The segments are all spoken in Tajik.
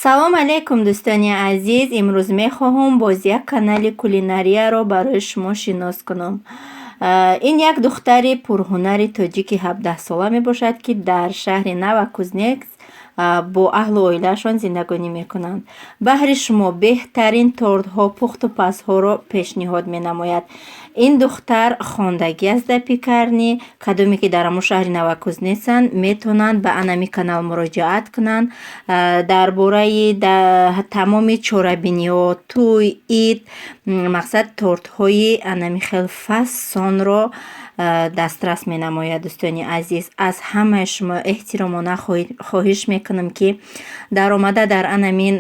Салом алейкум, дӯстони азиз! Имрӯз мехоҳам боз як канали кулинарияро барои шумо шинос кунам. Ин як духтари пурҳунари тоҷики 17-сола мебошад, ки дар шаҳри Новокузнецк бо аҳлу оилаашон зиндагонӣ мекунанд. Баҳри шумо беҳтарин тортҳо, пухту пазҳоро пешниҳод менамояд. Ин духтар хондагӣ аст дар пекарни. Кадоме ки дар ҳамон шаҳри Новокузнецанд, метавонанд ба анами канал муроҷиат кунанд. Дар бораи тамоми чорабиниҳо, тӯй, ид, мақсад, тортҳои анами хел фасонро дастрас менамояд. Дӯстони азиз, аз ҳамаи шумо эҳтиромона хоҳиш мекунам, ки даромада дар анамин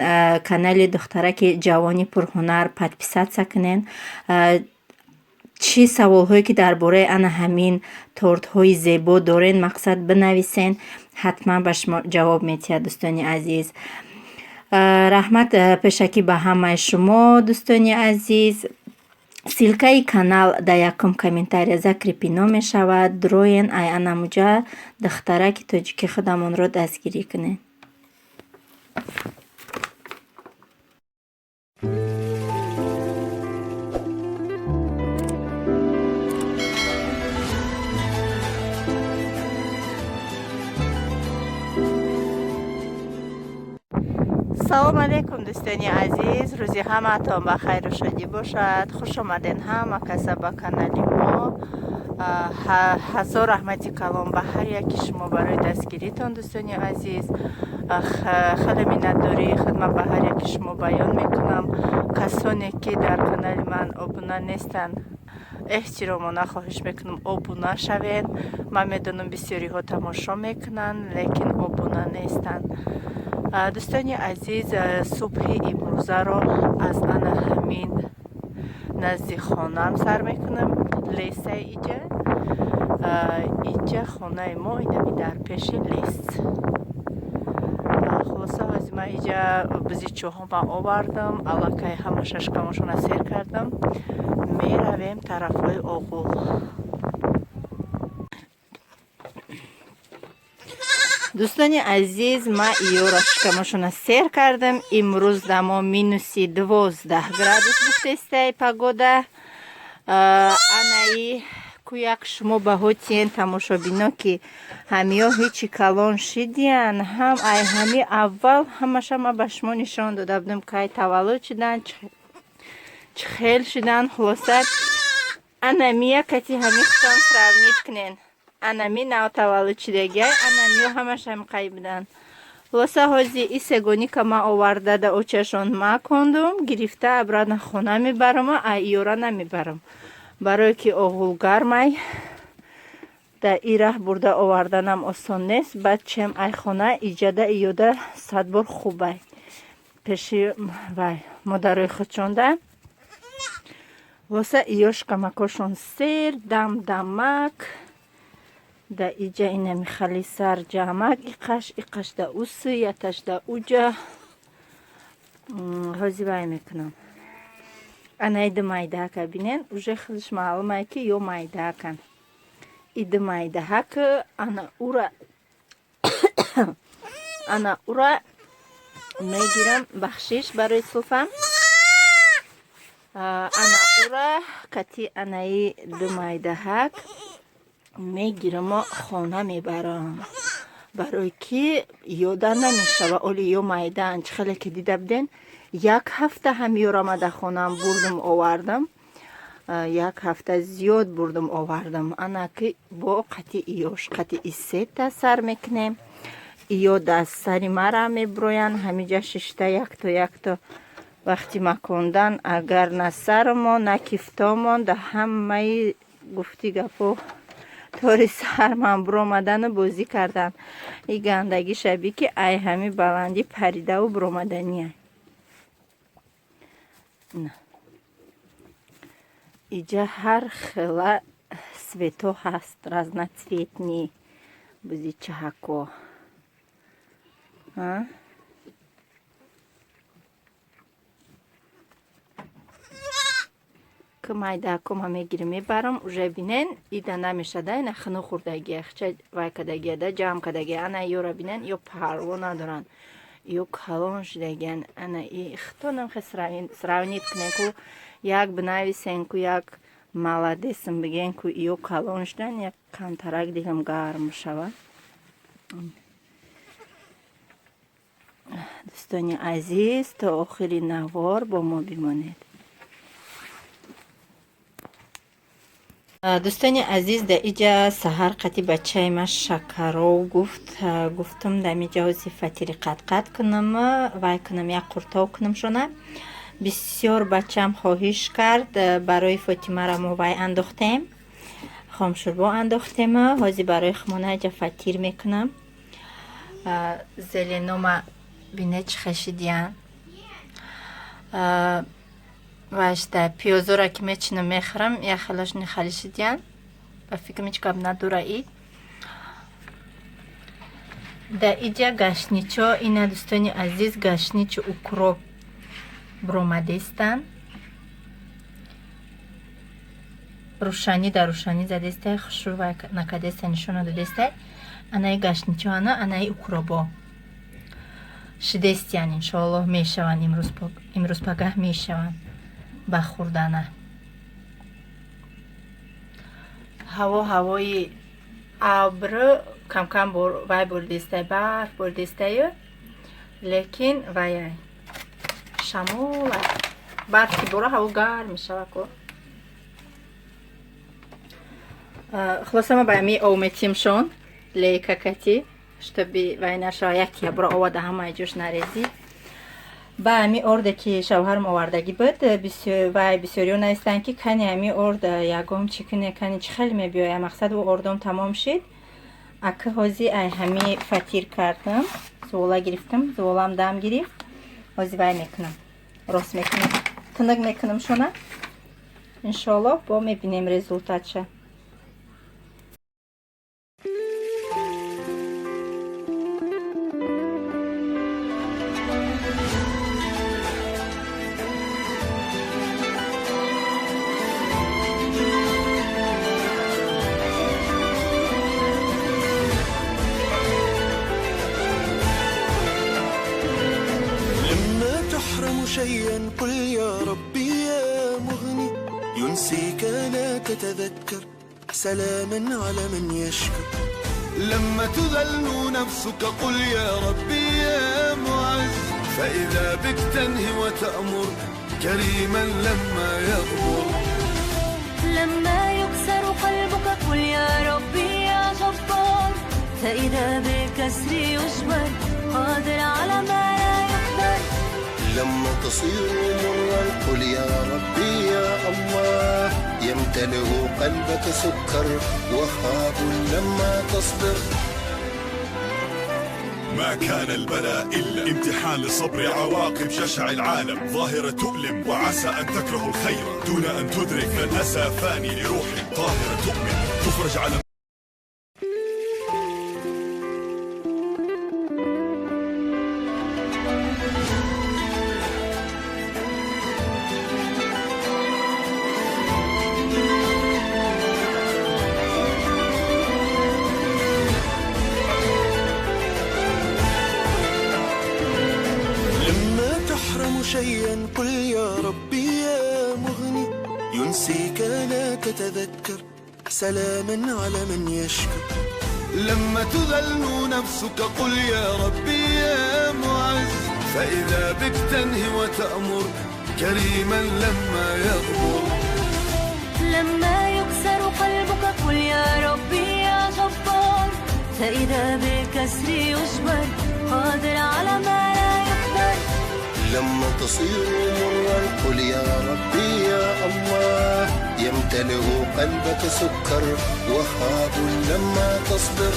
канали духтараки ҷавони пурҳунар подписаться кунед. Чӣ саволҳое ки дар бораи ана ҳамин тортҳои зебо дорен, мақсад, бинависен, ҳатман ба шумо ҷавоб медиҳад. Дӯстони азиз, раҳмат пешакӣ ба ҳамаи шумо. Дӯстони азиз, ссылкаи канал дар якум комментария закреплено мешавад. Дроен, ай анамуҷа духтараки тоҷики худамонро дастгирӣ кунед. Салом алейкум, дӯстони азиз! Рӯзи ҳамаатон ба хайру шодӣ бошад. Хуш омаден ҳама каса ба канали мо. Ҳазор раҳмати калом ба ҳар яки шумо барои дастгиритон. Дӯстони азиз, хеле миннатдории худма ба ҳар яки шумо баён мекунам. Касоне ки дар канали ман обуна нестанд, эҳтиромона хоҳиш мекунам, обуна шавед. Ман медонам, бисёриҳо тамошо мекунанд, лекин обуна нестанд. Дӯстони азиз, субҳи имрӯзаро аз ана ҳамин назди хонам сар мекунам. Лесаи иҷа, иҷа хонаи мо, инами дар пеши лес. Хулоса, ҳози ман иҷа бизичӯҳома овардам, аллакай ҳама шашкамошона сер кардам, меравем тарафҳои оғул. Дӯстони азиз, ман иёра шикамошона сер кардам. Имрӯз дамо -12 градус гуфтестай погода. Анаи кӯяк шумо баҳотиен, тамошобино, ки ҳамиё ҳечи калон шидиян. Ҳам ай ҳами аввал ҳамаша ман ба шумо нишон дода будам, кай таваллуд шудан, чӣ хел шудан. Хулоса, анамия кати ҳами худтон сравнить кунен. Анами нав таваллуд шудагиай, анамиё ҳамаш ҳамқай буданд. Хулоса, ҳози и сегоника ман оварда да очашон макондум, гирифта обратно хона мебарам. А иёра намебарам, барое ки оғул гармай, да и раҳ бурда оварданам осон нест. Баъд чем ай хона иҷада иёда сад бор хубай, пеши вай модарои худшонда. Хулоса, иё шикамакошон сер, дам дамак. Да иҷа инами хали сар ҷамак, иқаш иқаш да усы, яташ да уҷа. Ҳози вай мекунам. Анаиди майдаҳака бинен, уже худаш маълумае, ки ё майдаҳакан. Иди майдаҳак, ана ура, ана ура мегирам. Бахшиш барои суфам. Ана ура кати анаи ду майдаҳак мегирамо, хона мебарам, барои ки ёда намешава. Оли ё майдаан, чӣ хеле ки дида буден, як ҳафта ҳам ёрама да хонаам бурдум овардам, як ҳафта зиёд бурдум овардам. Ана ки бо қати иёш, қати исета сар мекунем. Иё да сари мара мебуроянд, ҳамиҷа шишта, якто якто. Вақти макондан агар на сармон, на кифтомон, да ҳамаи гуфти гапо тори сар ман буромадану бозӣ кардан. И гандагӣ шаби ки ай ҳами баландӣ паридаву буромадания. Иҷа ҳар хела цвето ҳаст, разноцветный бузичаҳако. А? Ки майдаакома мегирим, мебарам. Уже бинен, ида намешада, ина хину хурдагия, хча вай кадагия, да ҷамъ кадагия. Ана ёра бинен, ё парво надоранд. Ё калон шудагиян. Ана и хитонам хе сравнить кунем ку, як бинависен ку, як молодецм бигӯен ку, ё калон шудан, як камтарак дилам гарм шавад. Дӯстони азиз, то охири навор бо мо бимонед. Дӯстони азиз, дар иҷа саҳар қати бачаи ман шакаров гуфт. Гуфтам, дар иҷа ҳози фатири қатқат кунам, вай кунам, як қуртов кунам шона. Бисёр бачам хоҳиш кард, барои Фотимаро мо вай андохтем, хомшӯрбо андохтем. Ҳози барои хумона иҷа фатир мекунам. Зеленома бине чӣ хашидиян. Вашта пиёзора ки мечинам мехӯрам, як хелаш нихали шидиян. Ба фикрам ҳеҷ гап надора и. Дар иҷа гашничо, ина дӯстони азиз, гашничу укроп буромадестанд. Рӯшанӣ дар рӯшанӣ задестай, хушрӯ вай накадестай, нишона додестай. Анаи гашничо, ана анаи укробо шидестиян, иншоаллоҳ мешаванд, имрӯз пагаҳ мешаванд ба хӯрдана. Ҳаво ҳавои абр, камкам вай бурдестай, барф бурдестаю, лекин ваяй шамол, барф ки бора ҳаво гарм мешава ку. Хулоса ма ба ами ов метимшон лейкакати, чтобы вай нашава, як ябро овада ҳамаи ҷош нарезӣ. Ба ами орде ки шавҳарам овардагӣ буд, вай бисёриё навистанд ки кани ами орд ягом чӣ куне, кани чӣ хеле мебиёя. Мақсад ӯ ордом тамом шид. Ака ҳози ай ҳами фатир кардам, зувола гирифтам, зуволам дам гирифт. Ҳози вай мекунам, рост мекунам, тунук мекунам шона. Иншоаллоҳ бо мебинем результатша. شيئا قل يا ربي يا مغني ينسيك لا تتذكر سلاما على من يشكر. لما تذل نفسك قل يا ربي يا معز فإذا بك تنهي وتأمر كريما لما يغمر. لما يكسر قلبك قل يا ربي يا جبار فإذا بالكسر يجبر قادر على ما لا يقدر. لما تصير مرا قل يا ربي يا الله يمتلئ قلبك سكر وهاب لما تصبر. ما كان البلاء إلا امتحان لصبر عواقب جشع العالم، ظاهرة تؤلم وعسى أن تكره الخير دون أن تدرك، فالأسى فاني لروح طاهرة تؤمن تفرج على. شيئا قل يا ربي يا مغني ينسيك لا تتذكر سلاما على من يشكر. لما تذل نفسك قل يا ربي يا معز فإذا بك تنهي وتأمر كريما لما يغمر. لما يكسر قلبك قل يا ربي يا جبار فإذا بالكسر يجبر قادر على ما لا يقدر. لما تصير مرا قل يا ربي يا الله يمتلئ قلبك سكر وهاب لما تصبر.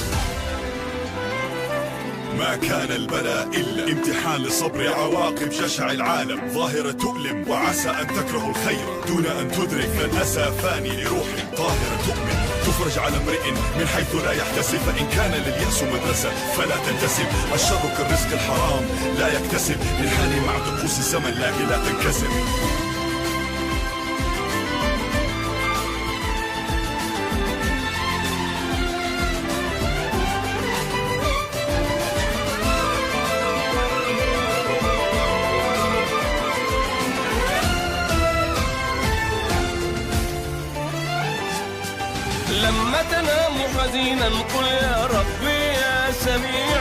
ما كان البلاء إلا امتحان لصبر عواقب جشع العالم، ظاهرة تؤلم وعسى أن تكره الخير دون أن تدرك، فالأسى فاني لروح طاهرة تؤمن تفرج على امرئ من حيث لا يحتسب، فإن كان لليأس مدرسة فلا تنتسب، الشر كالرزق الحرام لا يكتسب، انحني مع طقوس الزمن لكن لا تنكسر. حزينا قل يا ربي يا سميع،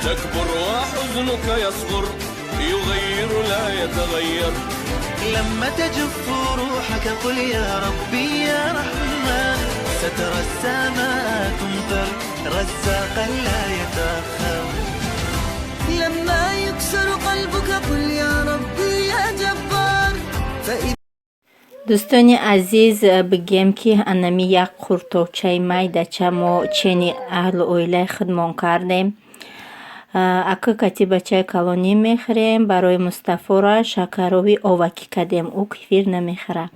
تكبر وحزنك يصغر، يغير لا يتغير. لما تجف روحك قل يا ربي يا رحمن، سترى السماء تمطر رزاقا لا يتأخر. لما يكسر قلبك قل يا ربي يا جبار. Дӯстони азиз, бигем, ки анами як қуртовчаи майдача мо чени аҳлу оилаи худмон кардем. Ака кати бачаи калонӣ мехӯрем, барои Мустафора шакарови овакӣ кардем, ӯ кефир намехӯрад.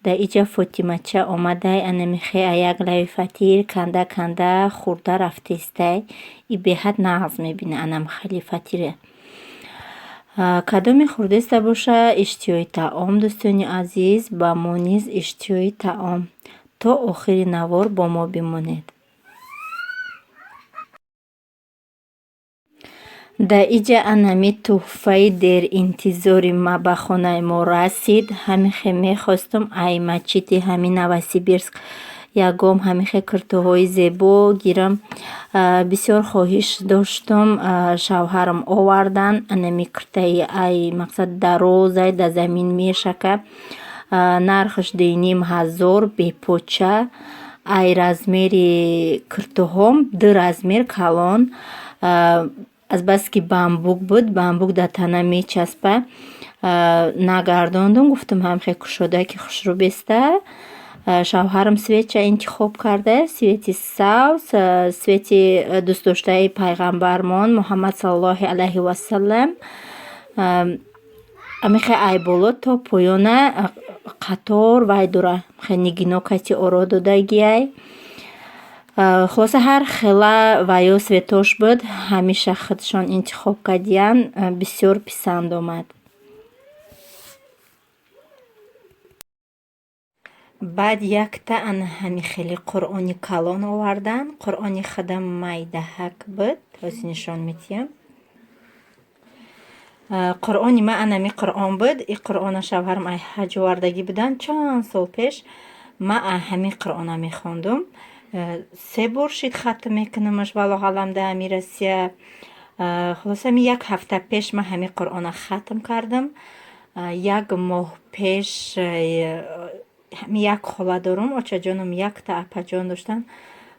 Дар иҷа Фотимача омадай, анами хе як лави фатир канда канда хӯрда рафтестай. И беҳад нағз мебина анам хели фатира. Кадоме хӯрдеста боша, иштиҳои таом, дӯстони азиз, ба мо низ иштиҳои таом. То охири навор бо мо бимонед. Дар иҷа анами тӯҳфаи деринтизори ма ба хонаи мо расид. Ҳамихе мехостум ай мачити ҳами Новосибирск ягом ҳамихе куртаҳои зебо гирам. Бисёр хоҳиш доштум, шавҳарам овардан. Анами куртаи ай мақсад дарозай, дар замин мешака. Нархаш 2500, бепоча. Ай размери куртаҳом ду размер калон. Азбаски бамбук буд, бамбук дар тана мечаспа. Нагардондум, гуфтум ҳамихе кушода ки хушрӯ беста. Шавҳарам цветша интихоб карда, цвети сабз, цвети дӯстдоштаи пайғамбармон Муҳаммад саллаллоҳи алайҳи вассалам. Амихе ай боло то поёна қатор вай дора, хе нигино кати оро додагиай. Хулоса, ҳар хела ваё цветош буд, ҳамеша худшон интихоб кардиян, бисёр писанд омад. Баъд якта ана ҳами хели Қуръони калон овардан. Қуръони худам майдаҳак буд, ҳозир нишон медиҳам. Қуръони ман анами Қуръон буд. И Қуръона шавҳарам ай ҳаҷ овардагӣ буданд чанд сол пеш. Ман ҳамин Қуръона мехондум. Се бор шид хатм мекунамаш, валлоҳу алам, дар ҳами Россия. Хулоса, ҳами як ҳафта пеш ман ҳамин Қуръона хатм кардам. Як моҳ пеш ҳами як хола дорум, очаҷоном якта апаҷон доштанд.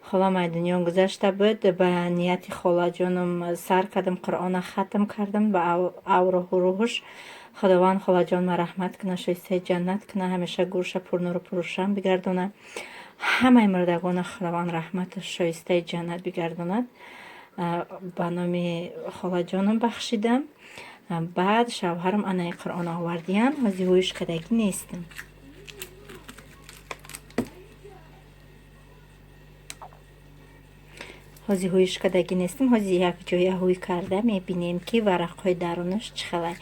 Холам ай дунё гузашта буд. Ба нияти холаҷоном сар кардам, Қуръона хатм кардам ба авроҳу рӯҳуш. Худованд холаҷонма раҳмат кунад, шоистаи ҷаннат кунад, ҳамеша гӯрша пурнуру пуррӯшан бигардонад. Ҳамаи мурдагона Худованд раҳмату шоистаи ҷаннат бигардонад. Ба номи холаҷоном бахшидам. Баъд шавҳарам анаи Қуръон овардиян, ҳозир ҳуиш кардагӣ нестам. Ҳозир ҳуиш кардагӣ нестам, ҳозир як ҷоя ҳуй карда мебинем, ки варақҳои дарунаш чӣ хелай.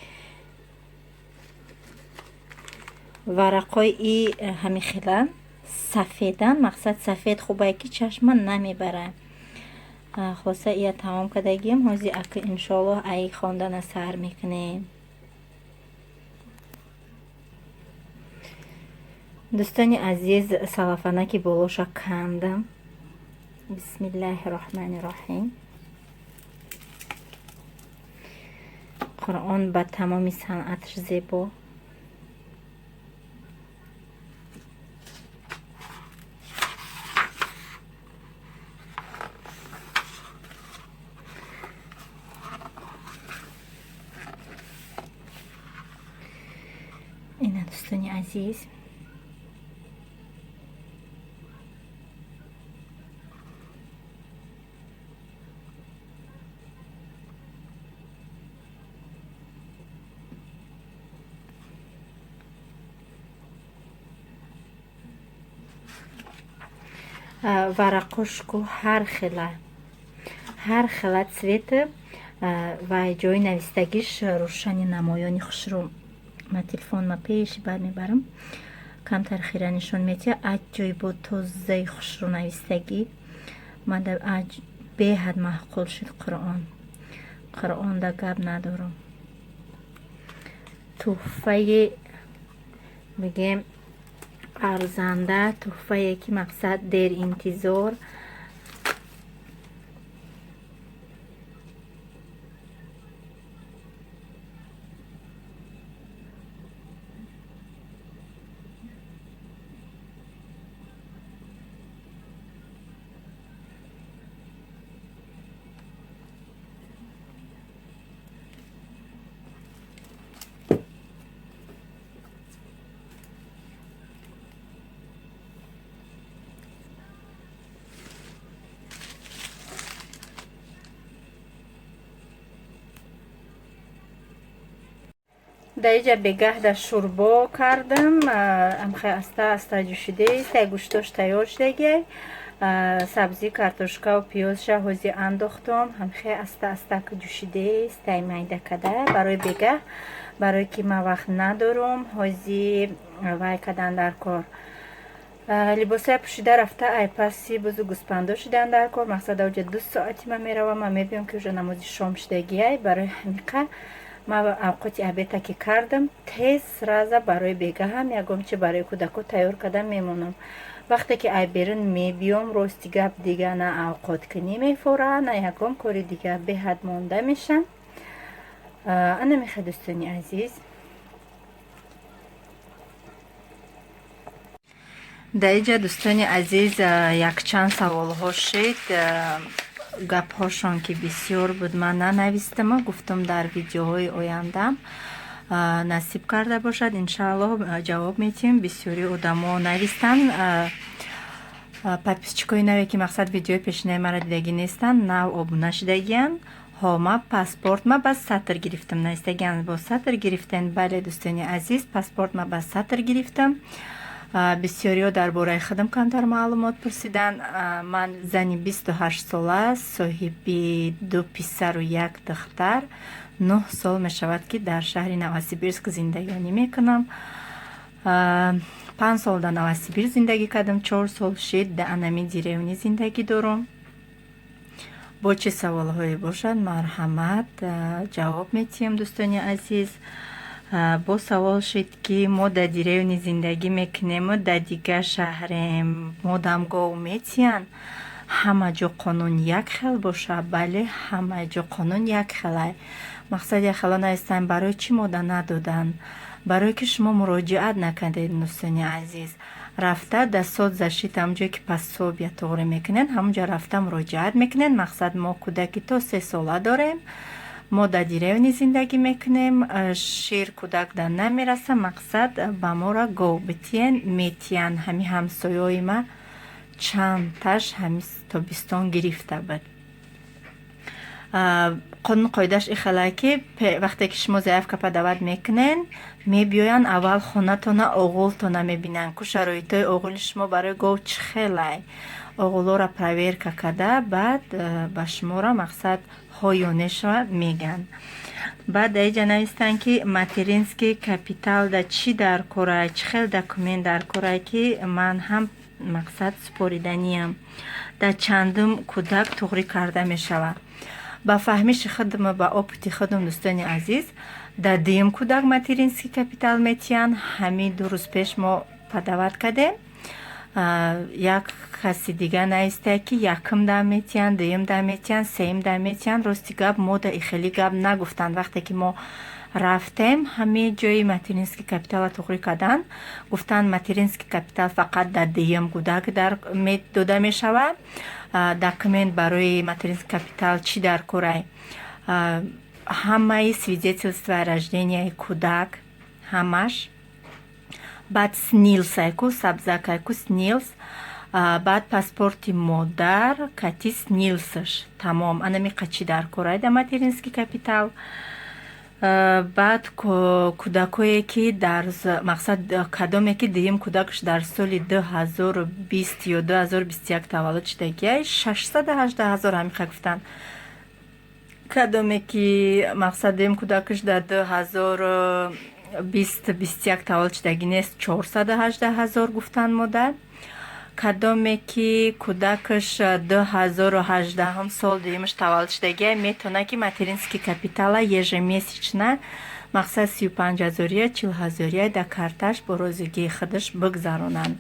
Варақҳои и ҳами хела сафедан, мақсад сафед хубае, ки чашма намебарад. Хулоса, ия тамом кардагием, ҳозир ака иншоаллоҳ ай хондана сар мекунем. Дӯстони азиз, салафанаки болоша кандам. Бисмиллаҳи роҳмани роҳим. Қуръон ба тамоми санъаташ зебо. Ина, дӯстони азиз, варақошку ҳар хела, ҳар хела цвета ва ҷои навистагиш рӯшани намоёни хушрӯ. Ма телефонма пеши бад мебарам, камтар хира нишон медиҳад. Аҷоибо бо тозаи хушрӯ навистагӣ. Ман беҳад маъқул шуд Қуръон. Қуръонда гап надорам. Тӯҳфаи бигем арзанда, тӯҳфае ки мақсад деринтизор. Дар иҷа бегаҳ да шӯрбо кардам, амхе аста аста ҷӯшидааст, гӯштош тайёр шудагиай. Сабзӣ, картошкаву пиёзша ҳози андохтам, ҳамхе аста аста ҷӯшидааст, ай майда када барои бегаҳ, барое ки ман вақт надорум ҳози вай кадан дар кор. Либосҳоя пӯшида рафта, ай паси бузу гӯспандо шидан дар кор. Мақсад, ауҷа 2 соати ман меравам, ман мебиём, ки уже намози шом шудагиай. Барои ҳамиқа ман авқоти обеда ки кардам, тез сразу барои бегаҳам ягон чи барои кӯдако тайёр карда мемонам. Вақте ки ай берун мебиём, рости гап, дига на авқоткунӣ мефора, на ягон кори дига, беҳад монда мешам. Ана меха, дӯстони азиз. Дар иҷа, дӯстони азиз, якчанд саволҳо шид. Гапҳошон ки бисёр буд, ман нанавистама, гуфтам, дар видеоҳои ояндам, насиб карда бошад, иншааллоҳ, ҷавоб метиҳем. Бисёри одамо навистанд, подписчикои наве, ки мақсад, видеои пешинаи маро дидагӣ нестанд, нав обуна шудагиянд. Ҳо, ма паспорт ма ба сатр гирифтам, навистагианд, бо сатр гирифтем. Бале, дӯстони азиз, паспорт ма ба сатр гирифтам. Бисёриҳо дар бораи худам камтар маълумот пурсиданд. Ман зани 28 сола, соҳиби ду писару як духтар, 9 сол мешавад, ки дар шаҳри Новосибирск зиндагонӣ мекунам. 5 сол дар Новосибирск зиндагӣ кардам, 4 сол шид дар анами деревня зиндагӣ дорам. Бо чӣ саволҳое бошад, марҳамат, ҷавоб метиҳем, дӯстони азиз. Бо савол шид, ки мо дар деревня зиндагӣ мекунему дар дигар шаҳрем, модам гов метиҳанд, ҳама ҷо қонун як хел бошад? Бале, ҳама ҷо қонун як хелай. Мақсад, як хело навистанд, барои чӣ мода надоданд? Барое ки шумо муроҷиат накардед, дӯстони азиз. Рафта дар соцзащита, ҳамон ҷое ки пособия тоғрӣ мекунед, ҳамонҷо рафта муроҷиат мекунед. Мақсад, мо кӯдаки то 3 сола дорем, мо дар деревня зиндагӣ мекунем, шир кӯдак дар намераса, мақсад, ба моро гов битиен. Метиянд. Ҳами ҳамсоёи ма чандташ ҳами тобистон гирифта буд. Қонун қоидааш ихела, ки вақте ки шумо заявка подавать мекунед, мебиёянд, аввал хонатона, оғултона мебинанд, ку шароитҳои оғули шумо барои гов чӣ хелай. Оғулҳоро проверка карда, баъд ба шуморо, мақсад, ҳо ё нешава мегӯянд. Баъд дар иҷа навистанд, ки материнский капитал да чӣ дар корай, чӣ хел документ дар корай, ки ман ҳам, мақсад, супориданиям, дар чандум кӯдак туғрӣ карда мешавад. Ба фаҳмиши худам, ба опыти худам, дӯстони азиз, дар дуюм кӯдак материнский капитал метиҳанд. Ҳамин 2 рӯз пеш мо подавать кардем. Як каси дига наистая, ки якум дам метиҳанд, дуюм дам метиҳанд, сеюм дам метиҳанд. Рости гап, мо да ихели гап нагуфтанд. Вақте ки мо рафтем ҳамаи ҷои материнский капиталро туғрӣ кардан, гуфтанд, материнский капитал фақат дар дуюм кӯдак дода мешавад. Документ барои материнский капитал чӣ дар корай? Ҳамаи свидетельство о рожденияи кӯдак, ҳамаш, баъд СНИЛС айку, сабзак айку, СНИЛС, баъд паспорти модар кати СНИЛСаш, тамом. Анами қачи дар корай дар материнский капитал. Баъд кӯдакое ки дар, мақсад, кадоме ки дуюм кӯдакаш дар соли 2020 ё 2021 таваллуд шудагиай, 618 000 ҳамиқа гуфтанд. Кадоме ки, мақсад, дуюм кӯдакаш дар 2020, 21 таваллуд шудагӣ нест, 418 000 гуфтанд модар. Кадоме ки кӯдакаш 2018-ум сол дуюмаш таваллуд шудагиай, метавонад, ки материнский капитала ежемесячно, мақсад, 35 ҳазория, 40 ҳазория дар карташ бо розигии худаш бигзаронанд.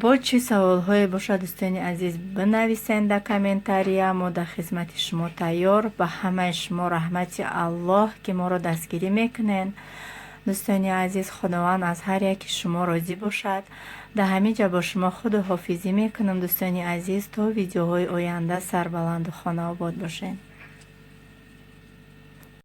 Бо чӣ саволҳое бошад, дӯстони азиз, бинависед дар комментария, мо дар хизмати шумо тайёр. Ба ҳамаи шумо раҳмати Аллоҳ, ки моро дастгирӣ мекунед. Дӯстони азиз, Худованд аз ҳар яки шумо розӣ бошад. Дар ҳамин ҷо бо шумо худоҳофизӣ мекунам, дӯстони азиз, то видеоҳои оянда. Сарбаланду хонаобод бошед.